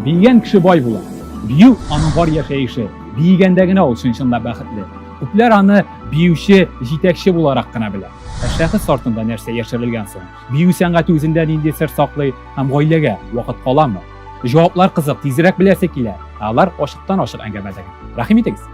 Биегән кеше бай була. Бию аның бар яшәеше. Биегәндә генә ул чын-чынлап бәхетле. Күпләр аны биюче, җитәкче буларак кына белә. Ә шәхес артында нәрсә яшерелгән соң? Бию сәнгате үзендә нинди сер саклый һәм гаиләгә вакыт каламы? Җаваплар кызык, тизрәк беләсе килә. Ә алар ачыктан-ачык әңгәмәдә. Рәхим итегез.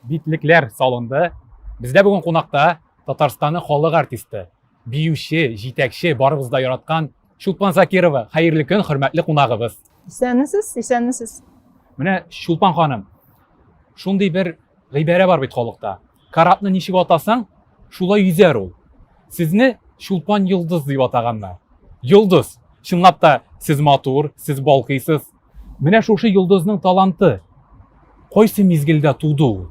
Битлекләр салынды. Бездә бүген кунакта Татарстанның халык артисты, биюче, җитәкче, барыбыз да яраткан Чулпан Закирова. Хәерле көн, хөрмәтле кунагыбыз. Исәнмесез, исәнмесез. Менә Чулпан ханым, шундый бер гыйбарә бар бит халыкта. Корабны ничек атасаң, шулай йөзәр ул. Сезне Чулпан Йолдыз дип атаганнар. Йолдыз. Чынлап та сез матур, сез балкыйсыз. Менә шушы йолдызның таланты кайсы мизгелдә туды ул?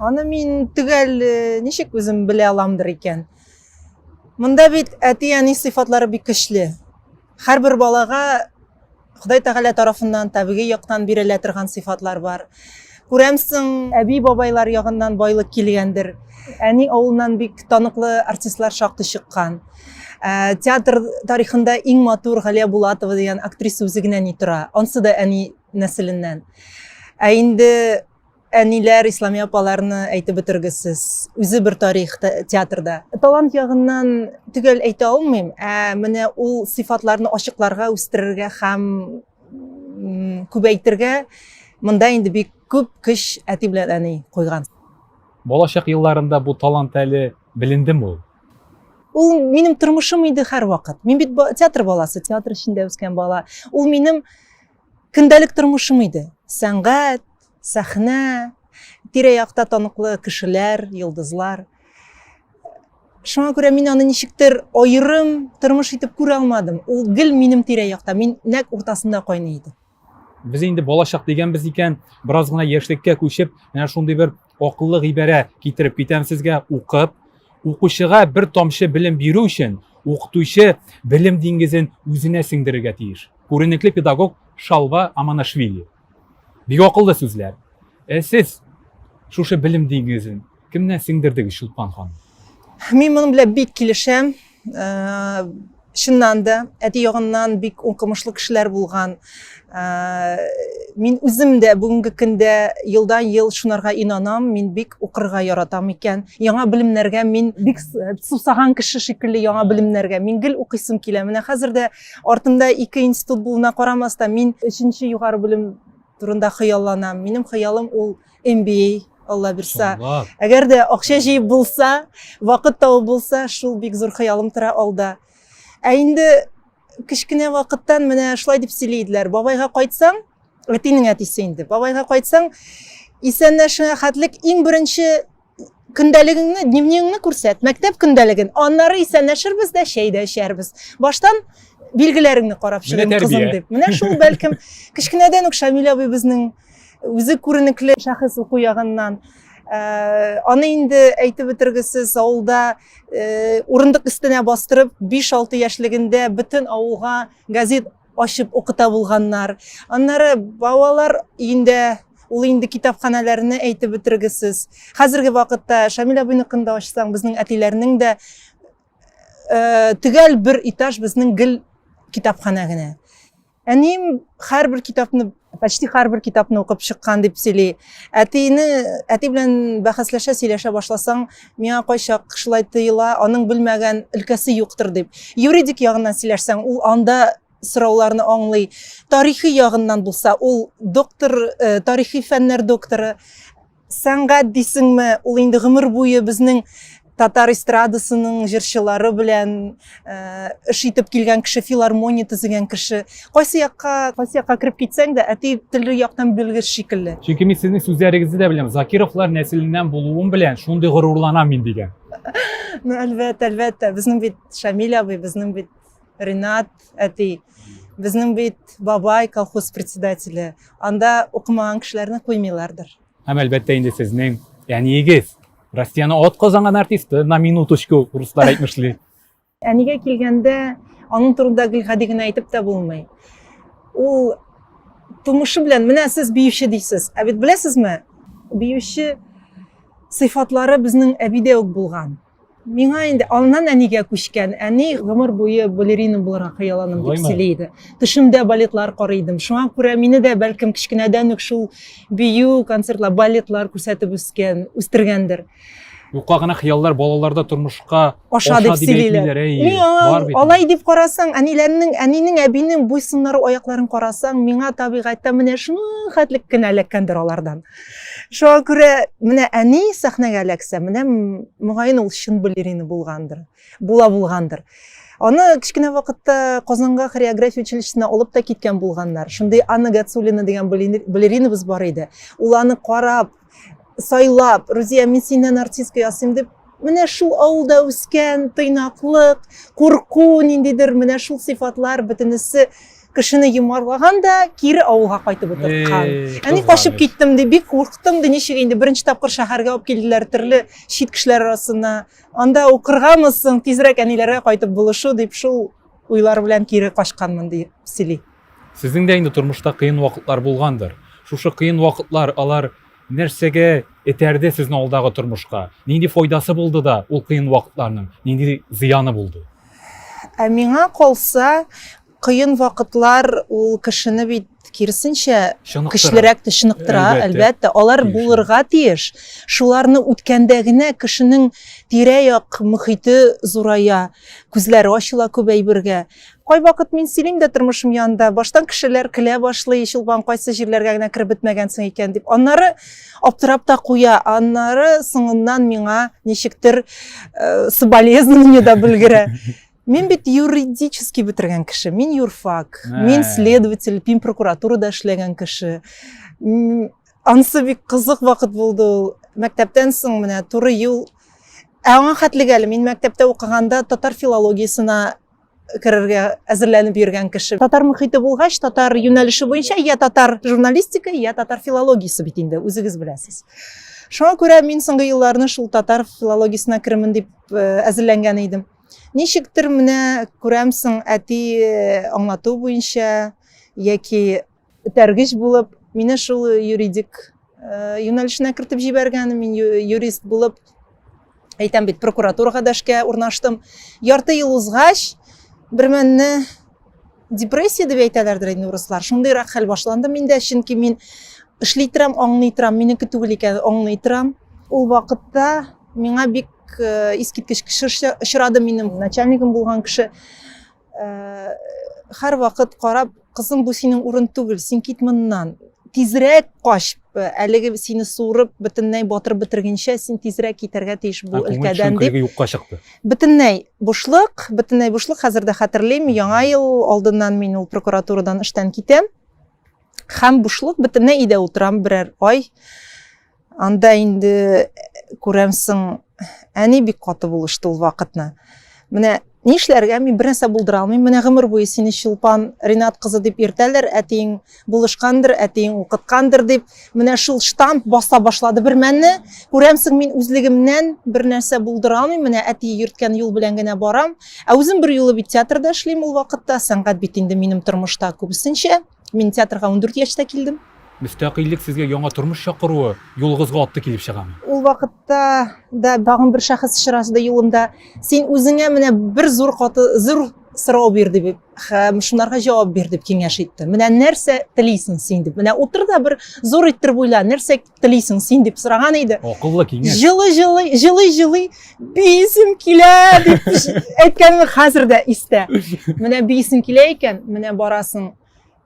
Аны мин төгәл э, ничек үзем белә аламдыр икән. Монда бит әти-әни сыйфатлары бик көчле. Һәрбер балага Ходай Тәгалә тарафыннан табигый яктан бирелә торган сыйфатлар бар. Күрәмсең, әби-бабайлар ягыннан байлык килгәндер. Әни авылыннан бик таныклы артистлар шактый чыккан. Ә, театр тарихында иң матур Галия Булатова дигән актриса үзе генә ни тора. Ансы да әни нәселеннән. Ә инде әниләр, Исламия апаларны әйтеп бетергесез. Үзе бер тарих театрда. Талант ягыннан төгәл әйтә алмыйм, ә менә ул сыйфатларны ачыкларга, үстерергә һәм күбәйтергә монда инде бик күп көч әти белән әни куйган. Балачак елларында бу талант әле белендеме ул? Ул минем тормышым иде һәрвакыт. Мин бит театр баласы, театр эчендә үскән бала. Ул минем көндәлек тормышым иде. Сәнгать, сәхнә, тирә-якта таныклы кешеләр, йолдызлар. Шуңа күрә мин аны ничектер аерым тормыш итеп күрә алмадым. Ул гел минем тирә-якта, мин нәкъ уртасында кайный иде. Без инде балачак дигәнбез икән, бераз гына яшьлеккә күчеп, менә шундый бер акыллы гыйбарә китереп китәм сезгә, укып, укучыга бер тамчы белем бирү өчен укытучы белем диңгезен үзенә сеңдерергә тиеш. Күренекле педагог Шалва Аманашвили. Бик акыллы сүзләр. Ә сез шушы белем диңгезен кемнән сеңдердегез, Чулпан ханым? Мин моның белән бик килешәм. Э, чыннан да, әти ягыннан бик укымышлы кешеләр булган. Э, мин үзем дә бүгенге көндә елдан ел шунарга инанам, мин бик укырга яратам икән. Яңа белемнәргә мин бик сусаган кеше шикелле яңа белемнәргә. Мин гел укыйсым килә. Менә хәзер дә Артымда ике институт булуына карамастан, мин өченче югары белем турында хыялланам. Минем хыялым ул MBA, Алла бирса. Әгәр дә акча җыеп булса, вакыт табып булса, шул бик зур хыялым тора алда. Ә инде кечкенә вакыттан менә шулай дип сөйли иделәр. Бабайга кайтсаң, әтинең әтисе инде. Бабайга кайтсаң, исәнләшүгә хәтлек иң беренче көндәлегеңне, дневнигыңны күрсәт, мәктәп көндәлеген. Аннары исәнләшербез дә, чәй дә эчәрбез. Баштан билгеләреңне карап чыгыйм, кызым дип. Менә шул бәлкем кечкенәдән үк Шамил абый безнең үзе күренекле шәхес уку ягыннан. Э, аны инде әйтеп бетергесез, авылда э, урындык өстенә бастырып, 5-6 яшьлегендә бөтен авылга газет ачып укыта булганнар. Аннары балалар өендә ул инде китапханәләрне әйтеп бетергесез. Хәзерге вакытта Шамил абыйныкын да ачсаң, безнең әтиләрнең дә э, төгәл бер этаж безнең гел китапханә генә. Әнием һәрбер китапны, почти һәрбер китапны укып чыккан дип сөйли. Әтине, әти белән бәхәсләшә, сөйләшә башласаң, миңа кайчак шулай тоела, аның белмәгән өлкәсе юктыр дип. Юридик ягыннан сөйләшсәң, ул анда сорауларны аңлый. Тарихи ягыннан булса, ул доктор, э, тарихи фәннәр докторы. Сәнгать дисеңме, ул инде гомер буе безнең татар эстрадасының җырчылары белән э, эш итеп килгән кеше, филармония төзегән кеше. Кайсы якка, кайсы якка кереп китсәң дә, әти төрле яктан белгеч шикелле. Чөнки мин сезнең сүзләрегезне дә беләм. Закировлар нәселеннән булуым белән шундый горурланам мин дигән. Ну, әлбәттә, әлбәттә. Безнең бит Шамил абый, безнең бит Ринат әти. Безнең бит бабай колхоз председателе. Анда укымаган кешеләрне куймыйлардыр. Һәм әлбәттә инде сезнең әниегез Россияне ат казанган артисты на минуточку руслар әйтмешли. Әнигә килгәндә, аның турында гел гади генә әйтеп тә булмый. Ул тумышы белән, менә сез биюче дисез. Ә бит беләсезме, биюче сыйфатлары безнең әбидә үк булган. Миңа инде аннан әнигә күчкән. Әни гомер буе балерина булырга хыялланам дип сөйли иде. Төшемдә балетлар карый идем. Шуңа күрә мине дә бәлкем кечкенәдән үк шул бию концертлар, балетлар күрсәтеп үскән, үстергәндер. Юкка гына хыяллар балаларда тормышка аша дип сөйлиләр. Миңа алай дип карасаң, әниләрнең, әнинең, әбинең буй сыннары, аякларын карасаң, миңа табигатьтә менә шуның хәтлек кенә эләккәндер алардан. Шуңа күрә менә әни сәхнәгә эләксә, менә мөгаен ул чын балерина булгандыр, була булгандыр. Аны кечкенә вакытта Казанга хореография училищесына алып та киткән булганнар. Шундый Анна Гацулина дигән балеринабыз бар иде. Ул аны карап, сайлап, Рузия, мин синнән артистка ясыйм дип, менә шул авылда үскән тыйнаклык, курку ниндидер, менә шул сыйфатлар бөтенесе кешене йомарлаган да кире авылга кайтып утырткан. Әни качып киттем ди, бик курктым ди, ничек инде беренче тапкыр шәһәргә алып килделәр төрле чит кешеләр арасына. Анда укыргамы соң, тизрәк әниләргә кайтып булышу дип шул уйлар белән кире качканмын ди сөйли. Сезнең дә инде тормышта кыен вакытлар булгандыр. Шушы кыен вакытлар алар нәрсәгә этәрде сезне алдагы тормышка? Нинди файдасы булды да ул кыен вакытларның, нинди зыяны булды? Ә миңа калса, Кыен вакытлар ул кешене бит киресенчә көчлерәк тә чыныктыра, әлбәттә. Алар булырга тиеш. Шуларны үткәндә генә кешенең тирә-як мөхите зурая, күзләре ачыла күп әйбергә. Кайвакыт мин сөйлим дә тормышым янында, баштан кешеләр көлә башлый, Чулпан, кайсы җирләргә генә кереп бетмәгәнсең икән дип. Аннары аптырап та куя, аннары соңыннан миңа ничектер э, соболезнование да белгерә. Мин бит юридически бетергән кеше, мин юрфак, мин следователь, мин прокуратурада эшләгән кеше. Ансы бик кызык вакыт булды ул. Мәктәптән соң менә туры юл. Ә аңа хәтлек әле мин мәктәптә укыганда татар филологиясенә керергә әзерләнеп йөргән кеше. Татар мөхите булгач, татар юнәлеше буенча я татар журналистика, я татар филологиясе бит инде, үзегез беләсез. Шуңа күрә мин соңгы елларны шул татар филологиясенә керемен дип э, әзерләнгән идем. Ничектер менә күрәмсең, әти э, аңлату буенча яки этәргеч булып, мине шул юридик э, юнәлешенә кертеп җибәргән, мин юрист булып, әйтәм бит, прокуратурага да эшкә урнаштым. Ярты ел узгач, бер мәнне депрессия дип әйтәләрдер инде урыслар. Шундыйрак хәл башланды миндә, чөнки мин эшли торам, аңлый торам, минеке түгел икән, аңлый торам. Ул вакытта миңа бик э, искиткеч кеше очрады, минем начальнигым булган кеше. Э, һәрвакыт карап, кызым, бу синең урын түгел, син кит моннан. Тизрәк кач, э, әлеге сине суырып, бөтенләй батырып бетергәнчә, син тизрәк китәргә тиеш бу өлкәдән дип. Юкка чыкты. Бөтенләй бушлык, бөтенләй бушлык, хәзер дә хәтерлим, яңа ел алдыннан мин ул прокуратурадан эштән китәм. Һәм бушлык, бөтенләй өйдә утырам берәр ай. Анда инде күрәмсең, әни бик каты булышты ул вакытны. Менә нишләргә, мин бернәрсә булдыра алмыйм. Менә гомер буе сине Чулпан Ринат кызы дип йөртәләр, әтиең булышкандыр, әтиең укыткандыр дип. Менә шул штамп баса башлады бер мәлне. Күрәмсең, мин үзлегемнән бер нәрсә булдыра алмыйм. Менә әти йөрткән юл белән генә барам. Ә үзем бер юлы бит театрда эшлим ул вакытта. Сәнгать бит инде минем тормышта күбесенчә. Мин театрга 14 яшьтә килдем. Мөстәкыйльлек сезгә яңа тормыш чакыруы, юлыгызга атты килеп чыгамы? Ул вакытта да тагын бер шәхес очрашты юлымда. Син үзеңә менә бер зур каты, зур сорау бир дип, һәм шунарга җавап бир дип киңәш итте. Менә нәрсә телисең син дип. Менә утыр да бер зур иттереп уйла, нәрсә телисең син дип сораган иде. Акыллы киңәш. Җылы җылы, җылый җылый, биисем килә дип әйткәнем хәзер дә истә. Менә биисең килә икән, менә барасың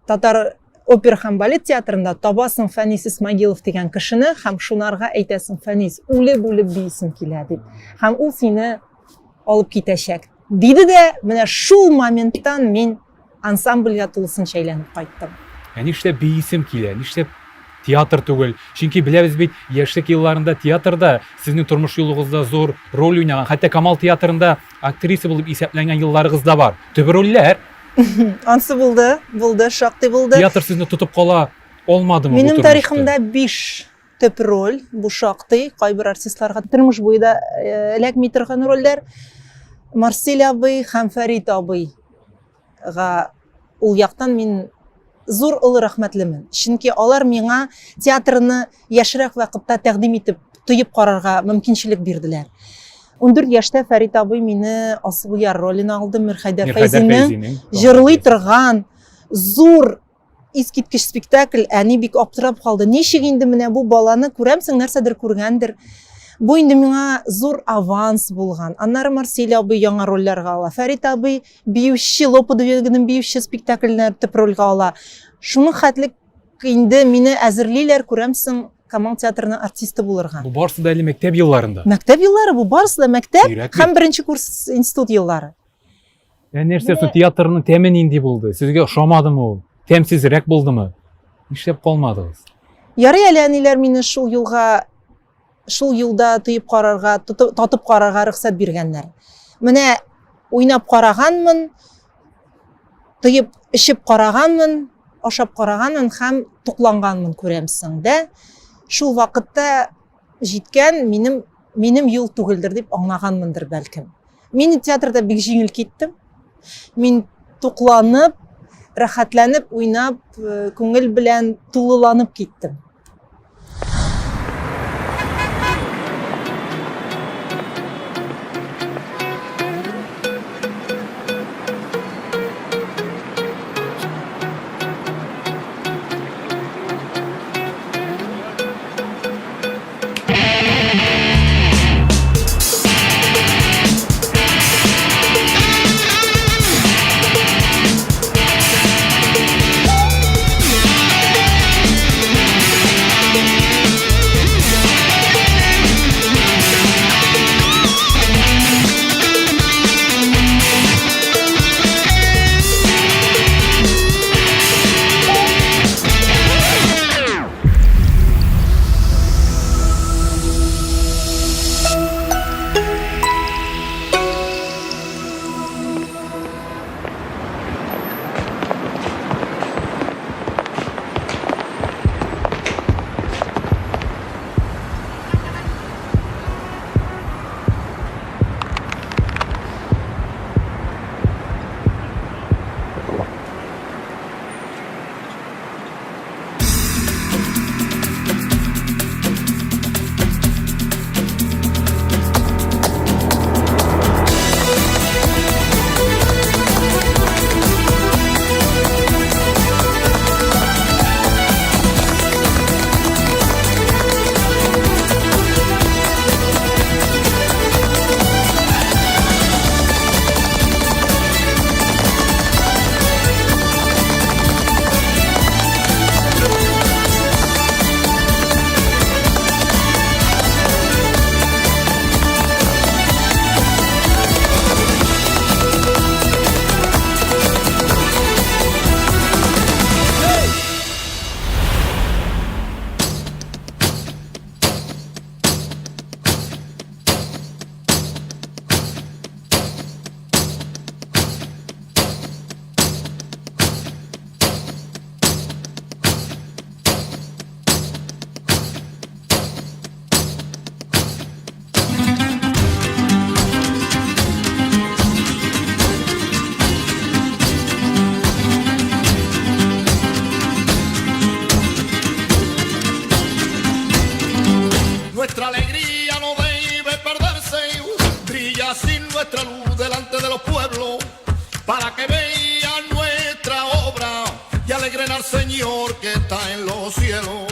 Татар опера һәм балет театрында табасың Фәнис Исмагилов дигән кешене һәм шунарга әйтәсең, Фәнис, үлеп-үлеп биисем килә дип. Һәм ул сине алып китәчәк. Диде дә, менә шул моменттан мин ансамбльгә тулысынча әйләнеп кайттым. Ә нишләп биисем килә? Нишләп театр түгел? Чөнки беләбез бит, яшьлек елларында театрда сезнең тормыш юлыгызда зур роль уйнаган, хәтта Камал театрында актриса булып исәпләнгән елларыгыз да бар. Төп рольләр. Ансы булды, булды, шактый булды. Театр сезне тотып кала алмадымы? Минем тарихымда 5 төп роль, бу шактый, кайбер артистларга тормыш буе да э, эләкми торган рольләр. Марсель абый һәм Фәрит абыйга ул яктан мин зур олы рәхмәтлемен. Чөнки алар миңа театрны яшьрәк вакытта тәкъдим итеп, тоеп карарга мөмкинчелек бирделәр. 14 яшьтә Фәрит абый мине Асылъяр роленә алды, Мирхәйдәр Фәйзинең җырлый торган зур искиткеч спектакль. Әни бик аптырап калды. Ничек инде менә бу баланы күрәмсең, нәрсәдер күргәндер. Бу инде миңа зур аванс булган. Аннары Марсель абый яңа рольләргә ала. Фәрит абый биюче, Лопа биюче спектакльне төп рольгә ала. Шуның хәтле инде мине әзерлиләр, күрәмсең, Камал театрының артисты булырга. Бу барысы да әле мәктәп елларында. Мәктәп еллары, бу барысы да мәктәп һәм беренче курс институт еллары. Ә нәрсә соң театрның тәме нинди булды? Сезгә ошамадымы ул? Тәмсезрәк булдымы? Нишләп калмадыгыз? Ярый әле әниләр мине шул юлга шул юлда тоеп карарга, татып карарга рөхсәт биргәннәр. Менә уйнап караганмын, тоеп эчеп караганмын, ашап караганмын һәм тукланганмын күрәмсең дә. Шул вакытта җиткән минем минем юл түгелдер дип аңлаганмындыр бәлкем. Мин театрда бик җиңел киттем. Мин тукланып, рәхәтләнеп уйнап, э, күңел белән тулыланып киттем. Nuestra alegría no debe perderse, brilla sin nuestra luz delante de los pueblos, para que vean nuestra obra y alegren al Señor que está en los cielos.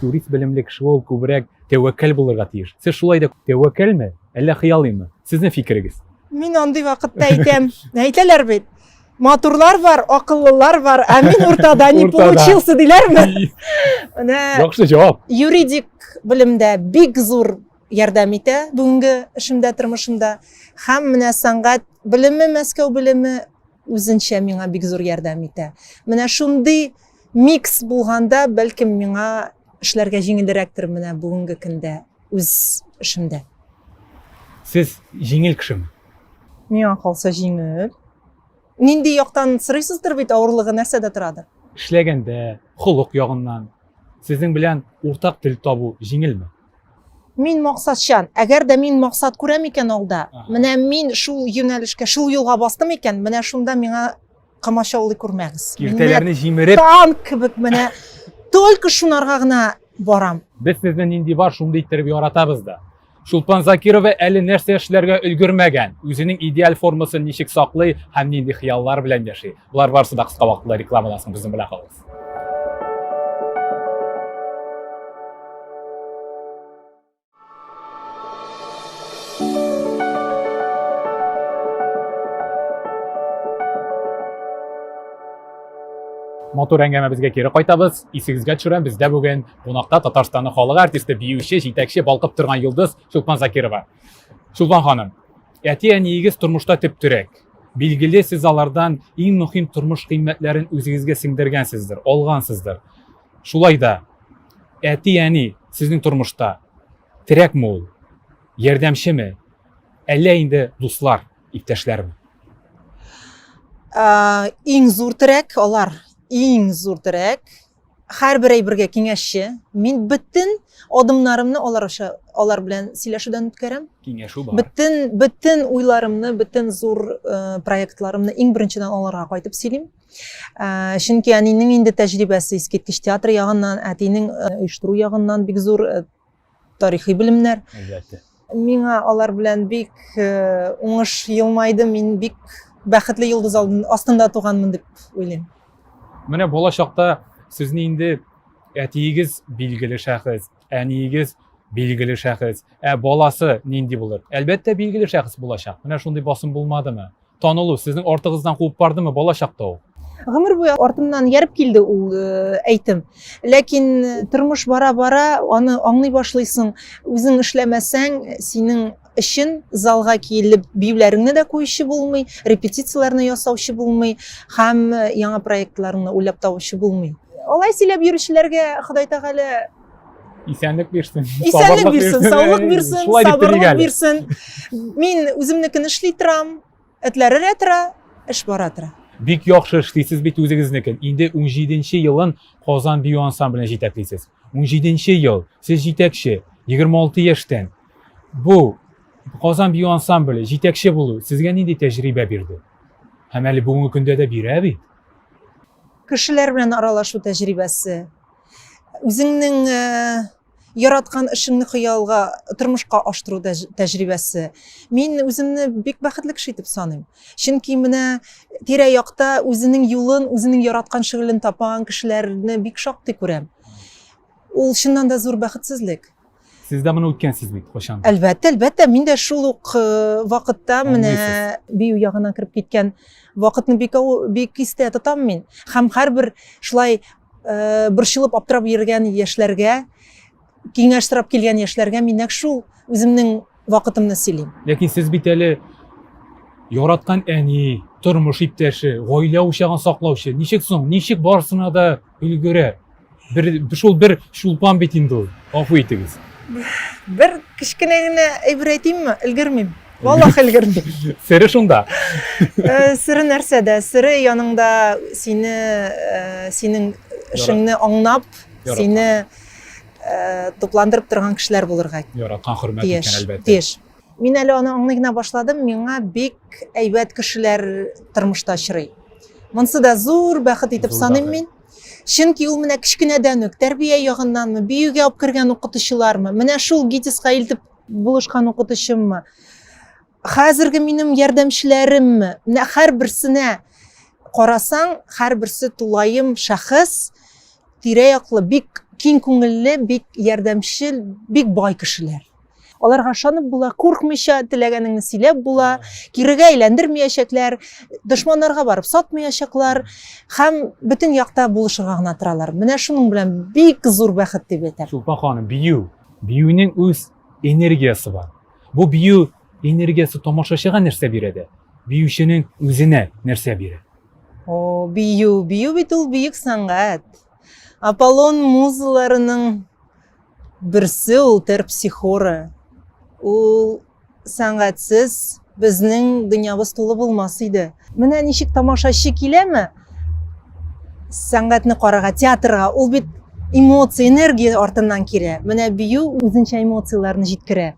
Юрист белемле кеше ул күбрәк тәвәккәл булырга тиеш. Сез шулай да тәвәккәлме, әллә хыялыймы? Сезнең фикерегез? Мин андый вакытта әйтәм. Әйтәләр бит. Матурлар бар, акыллылар бар, ә мин уртада не получился диләрме? Менә Яхшы җавап. Юридик белемдә бик зур ярдәм итә бүгенге эшемдә, тормышымда. Һәм менә сәнгать белеме, Мәскәү белеме үзенчә миңа бик зур ярдәм итә. Менә шундый микс булганда, бәлкем миңа эшләргә җиңелрәктер менә бүгенге көндә үз эшемдә. Сез җиңел кешеме? Миңа калса җиңел. Нинди яктан сорыйсыздыр бит, авырлыгы нәрсәдә торадыр? Эшләгәндә, холык ягыннан сезнең белән уртак тел табу җиңелме? Мин максатчан. Әгәр дә мин максат күрәм икән алда, менә мин шул юнәлешкә, шул юлга бастым икән, менә шунда миңа комачаулый күрмәгез. Киртәләрне җимереп, танк кебек менә только шунарга гына барам. Без сезне нинди бар, шундый иттереп яратабыз да. Чулпан Закирова әле нәрсә эшләргә өлгермәгән, үзенең идеаль формасын ничек саклый һәм нинди хыяллар белән яши. Болар барысы да кыска вакытлы рекламадан соң безнең белән калыгыз. Матур әңгәмәбезгә кире кайтабыз. Исегезгә төшерәм, бездә бүген кунакта Татарстанның халык артисты, биюче, җитәкче, балкып торган йолдыз Чулпан Закирова. Чулпан ханым, әти-әниегез тормышта төп терәк. Билгеле, сез алардан иң мөһим тормыш кыйммәтләрен үзегезгә сеңдергәнсездер, алгансыздыр. Шулай да әти-әни сезнең тормышта терәкме ул, ярдәмчеме, әллә инде дуслар, иптәшләрме? Иң зур терәк алар, иң зур терәк. Һәрбер әйбергә киңәшче. Мин бөтен адымнарымны алар аша, алар белән сөйләшүдән үткәрәм. Киңәшү бар. Бөтен, бөтен уйларымны, бөтен зур э, проектларымны иң беренчедән аларга кайтып сөйлим. Э, чөнки әнинең инде тәҗрибәсе искиткеч театр ягыннан, әтинең э, оештыру ягыннан бик зур э, тарихи белемнәр. Әлбәттә. Миңа алар белән бик э, уңыш елмайды. Мин бик бәхетле йолдыз астында туганмын дип уйлыйм. Менә бала чакта сезне инде әтиегез билгеле шәхес, әниегез билгеле шәхес. Ә баласы нинди булыр? Әлбәттә, билгеле шәхес булачак. Менә шундый басым булмадымы? Танылу сезнең артыгыздан куып бардымы бала чакта ук? Гомер буе артымнан ияреп килде ул э, әйтем. Ләкин э, тормыш бара-бара аны аңлый башлыйсың. Үзең эшләмәсәң, синең өчен залга килеп биюләреңне дә куючы булмый, репетицияләрне ясаучы булмый һәм э, яңа проектларыңны уйлап табучы булмый. Алай сөйләп йөрүчеләргә Ходай Тәгалә исәнлек бирсен. Исәнлек бирсен, саулык бирсен, сабырлык бирсен. Мин үземнекен эшли торам, этләр өрә тора, эш бара тора. Бик яхшы эшлисез бит үзегезнекен. Инде 17 елын Казан бию ансамблен җитәклисез. 17 ел сез җитәкче, 26 яшьтән. Бу Казан бию ансамбле җитәкче булу сезгә нинди тәҗрибә бирде? Һәм әле бүгенге көндә дә бирә бит. Кешеләр белән аралашу тәҗрибәсе, үзеңнең э, яраткан эшеңне хыялга, тормышка аштыру тәҗрибәсе. Мин үземне бик бәхетле кеше итеп саныйм. Чөнки менә тирә-якта үзенең юлын, үзенең яраткан шөгылен тапкан кешеләрне бик шактый күрәм. Ул чыннан да зур бәхетсезлек. Сез дә моны үткәнсез бит кайчан? Әлбәттә, әлбәттә, мин дә шул ук э, вакытта менә бию ягына кереп киткән вакытны бик бик истә тотам мин. Һәм һәрбер шулай э, борчылып аптырап йөргән яшьләргә, киңәш сорап килгән яшьләргә мин нәкъ шул үземнең вакытымны сөйлим. Ләкин сез бит әле яраткан әни, тормыш иптәше, гаилә учагын саклаучы. Ничек соң? Ничек барысына да өлгерә? Бер, шул бер чулпан бит инде ул. Гафу итегез. Бер кечкенә генә әйбер әйтимме? Өлгермим. Валлах өлгермим. Сере шунда. Э, сере нәрсәдә? Сере яныңда сине, э, синең эшеңне аңнап, сине э, тупландырып торган кешеләр булырга яраткан, хөрмәт иткән, әлбәттә. Тиеш. Мин әле аны аңлый гына башладым, миңа бик әйбәт кешеләр тормышта очрый. Монсы да зур бәхет итеп саныйм мин. Чөнки ул менә кечкенәдән үк тәрбия ягыннанмы, биюгә алып кергән укытучылармы, менә шул ГИТИСка илтеп булышкан укытучыммы, хәзерге минем ярдәмчеләремме, менә һәрберсенә карасаң, һәрберсе тулаем шәхес, тирә-яклы бик киң күңелле, бик ярдәмчел, бик бай кешеләр. Аларга ышанып була, куркмыйча теләгәнеңне сөйләп була, кирегә әйләндермәячәкләр, дошманнарга барып сатмаячаклар һәм бөтен якта булышырга гына торалар. Менә шуның белән бик зур бәхет дип әйтәм. Чулпан ханым, бию. Биюнең үз энергиясе бар. Бу бию энергиясе тамашачыга нәрсә бирә дә, биюченең үзенә нәрсә бирә? О, бию, бию бит ул бөек сәнгать. Аполлон музаларының берсе ул терпсихора. Ул сәнгатьсез безнең дөньябыз тулы булмас иде. Менә ничек тамашачы киләме сәнгатьне карарга, театрга, ул бит эмоция, энергия артыннан килә. Менә бию үзенчә эмоцияләрне җиткерә.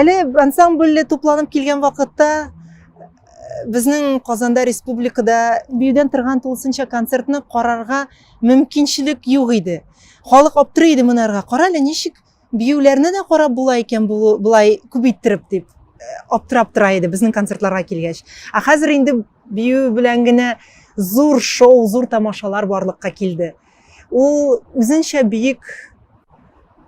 Әле ансамбль тупланып килгән вакытта э, безнең Казанда республикада биюдән торган тулысынча концертны карарга мөмкинчелек юк иде. Халык аптырый иде монарга. Кара әле ничек биюләрне дә карап була икән болай күп иттереп дип э, аптырап тора иде безнең концертларга килгәч. Ә хәзер инде бию белән генә зур шоу, зур тамашалар барлыкка килде. Ул үзенчә бөек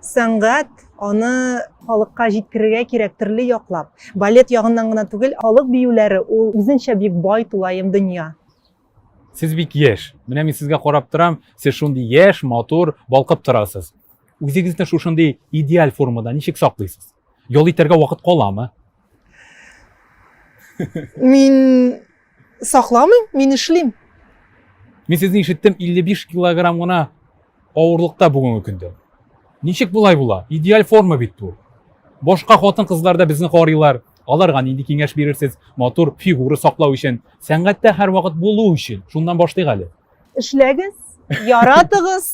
сәнгать, аны халыкка җиткерергә кирәк төрле яклап. Балет ягыннан гына түгел, халык биюләре ул үзенчә бик бай тулаем дөнья. Сез бик яшь. Менә мин сезгә карап торам, сез шундый яшь, матур, балкып торасыз. Үзегезне шушындый идеаль формада ничек саклыйсыз? Ял итәргә вакыт каламы? Мин сакламыйм, мин эшлим. Мин сезне ишеттем, 55 килограмм гына авырлыкта бүгенге көндә. Ничек болай була? Идеаль форма бит бу. Башка хатын-кызлар да безне карыйлар. Аларга нинди киңәш бирерсез? Матур фигура саклау өчен, сәнгатьтә һәрвакыт булу өчен. Шуннан башлыйк әле. Эшләгез, яратыгыз,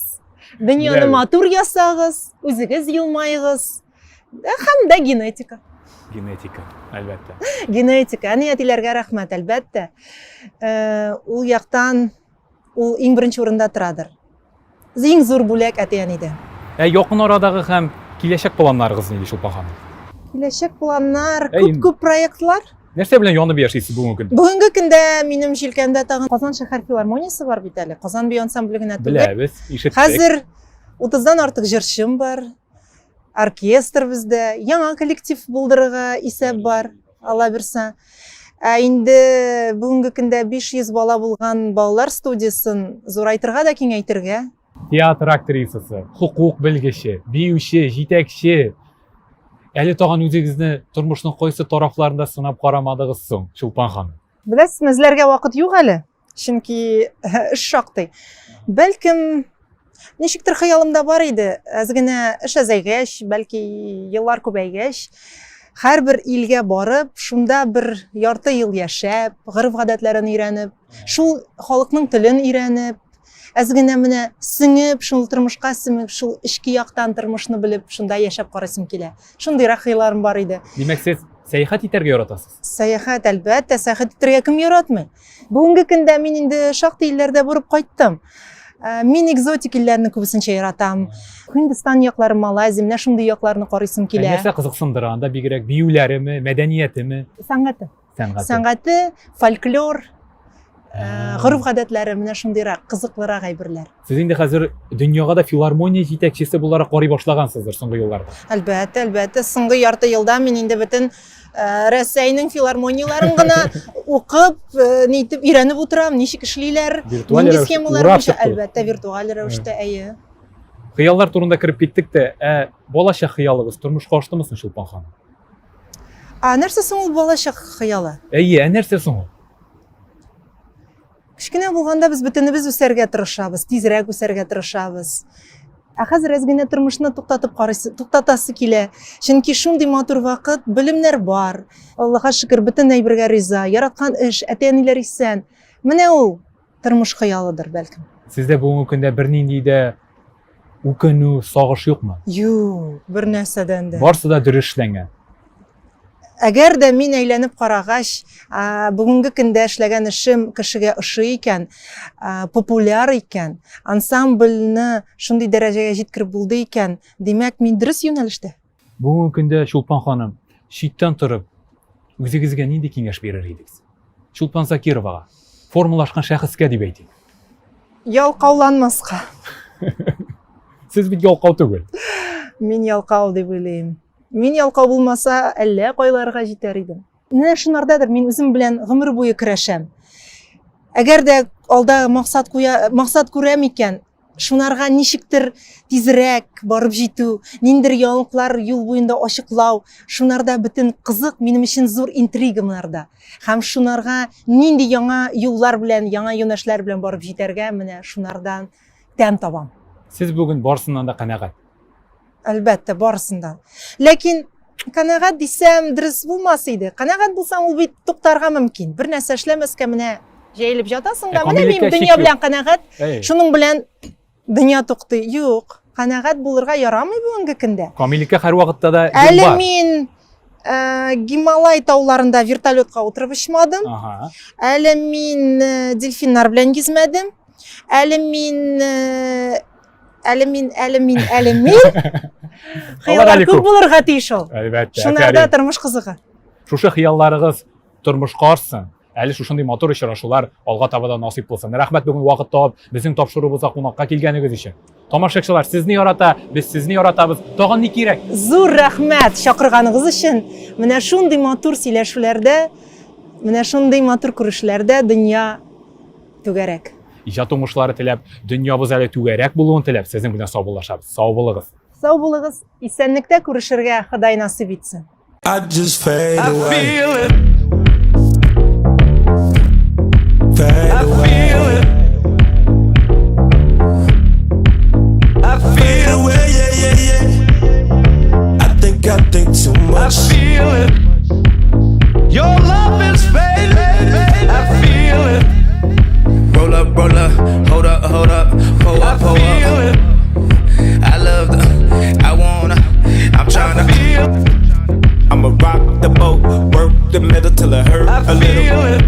дөньяны матур ясагыз, үзегез елмаегыз. Һәм дә генетика. Генетика, әлбәттә. Генетика. Әни әтиләргә рәхмәт, әлбәттә. Э, ул яктан ул иң беренче урында торадыр. Иң зур бүләк әти-әнидән. Ә якын арадагы һәм киләчәк планнарыгыз нинди, Чулпан ханым? Киләчәк планнар, күп-күп проектлар. Нәрсә белән янып яшисез бүгенге көндә? Бүгенге көндә минем җилкәмдә тагын Казан шәһәр филармониясе бар бит әле. Казан бию ансамбле генә түгел. Беләбез, ишеттек. Хәзер 30-дан артык җырчым бар. Оркестр бездә, яңа коллектив булдырырга исәп бар, Алла бирсә. Ә инде бүгенге көндә 500 бала булган балалар студиясен зурайтырга да киңәйтергә. Театр актрисасы, хокук белгече, биюче, җитәкче. Әле тагын үзегезне тормышның кайсы тарафларында сынап карамадыгыз соң, Чулпан ханым? Беләсезме, эзләргә вакыт юк әле. Чөнки эш шактый. Бәлкем, ничектер хыялымда бар иде, әз генә эш әзәйгәч, бәлки еллар күбәйгәч, һәрбер илгә барып, шунда бер ярты ел яшәп, гореф-гадәтләрен өйрәнеп, шул халыкның телен өйрәнеп, әз генә менә сеңеп, шул тормышка сеңеп, шул эчке яктан тормышны белеп, шунда яшәп карыйсым килә. Шундыйрак хыялларым бар иде. Димәк, сез сәяхәт итәргә яратасыз? Сәяхәт, әлбәттә, сәяхәт итәргә кем яратмый? Бүгенге көндә мин инде шактый илләрдә барып кайттым. Э, мин экзотик илләрне күбесенчә яратам. Һиндстан яклары, Малайзия, менә шундый якларны карыйсым килә. Ә нәрсә кызыксындыра анда бигрәк? Биюләреме, мәдәниятеме? Сәнгате. Сәнгате. Сәнгате, фольклор, э, гореф-гадәтләре менә шундыйрак, кызыклырак әйберләр. Сез инде хәзер дөньяга да филармония җитәкчесе буларак карый башлагансыздыр соңгы елларда. Әлбәттә, әлбәттә. Соңгы ярты елда мин инде бөтен э, Рәсәйнең филармонияләрен гына укып, э, нитеп өйрәнеп утырам, ничек эшлиләр, Виртуаль нинди рәвештә схемалар урап буенча, чыктыгыз. әлбәттә, виртуаль рәвештә, әйе. Хыяллар турында кереп киттек тә, ә балачак хыялыгыз тормышка аштымы соң, Чулпан ханым? Ә нәрсә соң ул балачак хыялы? Әйе, ә нәрсә соң ул? Кечкенә булганда без бөтенебез үсәргә тырышабыз, тизрәк үсәргә тырышабыз. Ә хәзер әз генә тормышны туктатып карыйсы, туктатасы килә. Чөнки шундый матур вакыт, белемнәр бар. Аллаһка шөкер, бөтен әйбергә риза, яраткан эш, әти-әниләр исән. Менә ул тормыш хыялыдыр, бәлкем. Сездә бүгенге көндә бернинди дә үкенү, сагыш юкмы? Юк, бер нәрсәдән дә. Барсы да дөрес эшләнгән. Әгәр дә мин әйләнеп карагач, бүгенге көндә эшләгән эшем кешегә ошый икән, популяр икән, ансамбльне шундый дәрәҗәгә җиткереп булды икән, димәк, мин дөрес юнәлештә. Бүгенге көндә Чулпан ханым, читтән торып, үзегезгә нинди киңәш бирер идегез? Чулпан Закировага, формалашкан шәхескә дип әйтик. Ялкауланмаска. Сез бит ялкау түгел. Мин ялкау дип уйлыйм. Мин ялкау булмаса, әллә кайларга җитәр идем. Менә шунардадыр мин үзем белән гомер буе көрәшәм. Әгәр дә алда максат куя, максат күрәм икән, шунарга ничектер тизрәк барып җитү, ниндер яңалыклар юл буенда ачыклау, шунарда бөтен кызык, минем өчен зур интрига монарда. Һәм шунарга нинди яңа юллар белән, яңа юнәшләр белән барып җитәргә, менә шунардан тәм табам. Сез бүген барысыннан да канәгать. Әлбәттә, барысыннан. Ләкин канәгать дисәм, дөрес булмас иде. Канәгать булсаң, ул бит туктарга мөмкин. Бер нәрсә эшләмәскә менә җәелеп жатасың да, Ә менә мин камиллеккә дөнья шик белән юк. канәгать, Әй, шуның белән дөнья туктый. Юк, канәгать булырга ярамый бүгенге көндә. Камиллеккә һәрвакытта да юл Әле бар. мин э, Гималай тауларында вертолетка утырып очмадым. Ага. Әле мин э, дельфиннар белән гизмәдем. Әле мин э, әле мин, әле мин, әле мин. Хыяллар әле күп күп. булырга тиеш ул. Әлбәттә. Шунарда афәрин. тормыш кызыгы. Шушы хыялларыгыз тормышка ашсын. Әле шушындый матур очрашулар алга таба да насыйп булсын. Рәхмәт бүген вакыт табып, безнең тапшыруыбызга кунакка килгәнегез өчен. Тамашачылар сезне ярата, без сезне яратабыз. Тагын ни кирәк? Зур рәхмәт чакырганыгыз өчен. Менә шундый матур сөйләшүләрдә, менә шундый матур күрешүләрдә дөнья түгәрәк. Иҗат уңышлары теләп, дөньябыз әле түгәрәк булуын теләп, сезнең белән саубуллашабыз. Сау булыгыз. Сау булыгыз, исәнлектә күрешергә Ходай насыйп итсен. I just fade I away. feel it. Fade I away. feel it. I Fade feel it. away, yeah, yeah, yeah. I think too I much. feel it. Your love is fading. I feel it. Roll up, roll up, hold up, hold up, pull I up, pull feel up. it. I love the, I wanna, I'm I tryna. feel. I'ma rock the boat, work the middle till it hurt I a little. feel it.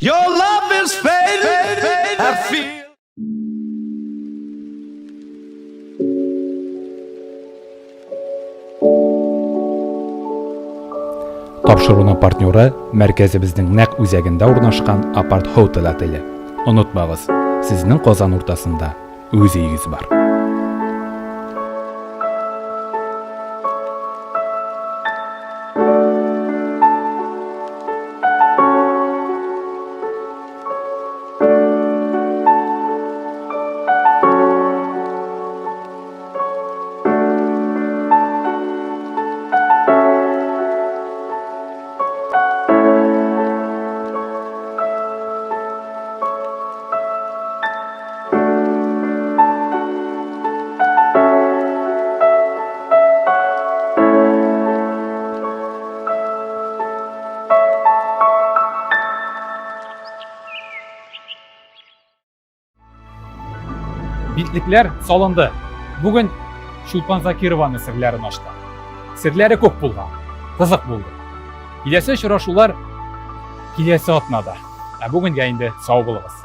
Your love is fading. I feel. Тапшыруның партнеры мәркәзебезнең нәкъ үзәгендә урнашкан Апарт Hotel отеле. Онытмагыз, сезнең Казан уртасында үз өегез бар. Битлекләр салынды. Бүген Чулпан Закированың серләрен ачты. Серләре күп булган, кызык булды. Киләсе очрашулар киләсе атнада. Ә бүгенгә инде сау булыгыз.